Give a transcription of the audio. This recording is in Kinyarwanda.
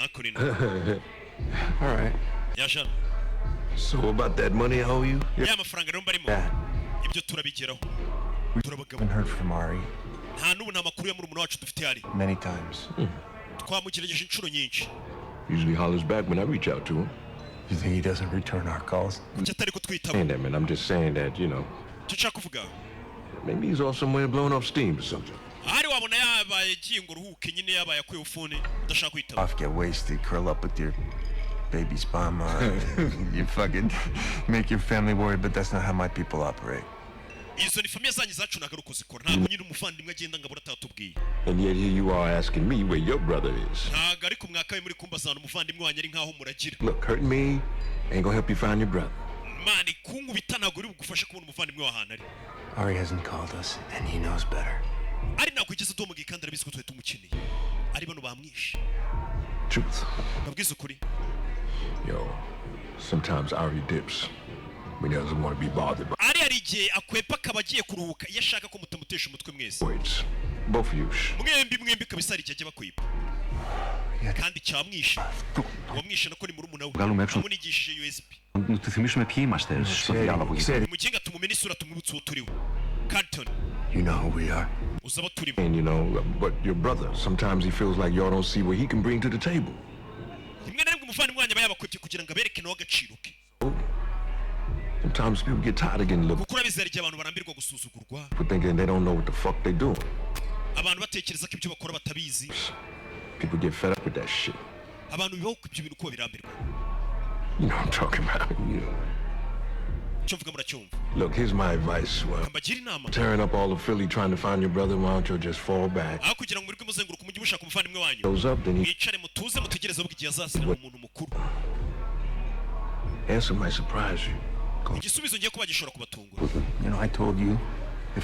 Hakurino. All right. Yaje hano. So about that money I owe you? Ya mafaranga rero mbarimo. Yeah. Ibyo turabigeraho, turabagabo. Haven't heard from Ari Nta n'ubu nta makuru ya murumuna wacu dufite hari. many times. Twamugerageje inshuro nyinshi. Usually hollers back when I reach out to him. You think he doesn't return our calls? Kuki atari kutwitaba? Saying that, man. I'm just saying that Icyo nshaka kuvuga, maybe he's off somewhere blowing off steam or something. Ahari wabona yabaye agiye ngo uruhuke nyine, yabaye akuye phone udashaka kwitaba. Off, get wasted, curl up with your baby's mama. You fucking make your family worry, but that's not how my people operate. Izo ni famille zanyu, zacu ntabwo ari uko zikora. Ntabwo nyine umuvandimwe agenda ngo abure atatubwiye. And yet here you are asking me where your brother is. Ntabwo ariko mwakabaye muri kumbaza ahantu umuvandimwe wanyu ari nk'aho muragira. Look, hurting me ain't gonna help you find your brother. Man, kunkubita ntabwo uri bugufashe kubona umuvandimwe w'ahantu ari. Ari hasn't called us, and he knows better. Ari ntabwo yigeze aduhamagaye kandi arabizi ko twari tumukeneye. Ari bano bamwishe. Truth. Babwize ukuri. Yo, sometimes Ari dips when he doesn't want to be bothered by Ari hari igihe akwepa akaba agiye kuruhuka iyo ashaka ko mutamutesha umutwe mwese. words. Both of you. Shh. Mwembi, mwembi kabisa, hari igihe ajya bakwepa kandi cyamwishe. Uwamwishe nako ni murumuna we. Βγάλουμε έξω Amunigishije USB. Να του θυμίσουμε ποιοι είμαστε στο διάλογο. Ξέρει. Umugenga tumumene isura, tumwibutse uwo turiwe, Carlton. You know who we are. Uzi abo turi bo. And but your brother, sometimes he feels like y'all don't see what he can bring to the table. Rimwe na rimwe umuvandimwe wanyu aba yabakwebye kugira ngo abereke nawe agaciro ke. Sometimes people get tired of getting looked Kuko urabizi, hari igihe abantu barambirwa gusuzugurwa. for thinking they don't know what the fuck they doing. Abantu batekereza ko ibyo bakora batabizi. People get fed up with that shit. Abantu bibaho ku ibyo bintu ko babirambirwa. You know what I'm talking about. Icyo mvuga muracyumva. Look, here's my advice. Well, Mbagira inama. tearing up all of Philly trying to find your brother, why don't you just fall back? Aho kugira ngo murirwe muzenguruka umujyi mushaka umuvandimwe wanyu, Goes up, then he mwicare mutuze, mutegereze ahubwo igihe azazira ni umuntu mukuru. answer might surprise you. Igisubizo ngiye kuba gishobora kubatungura. I told you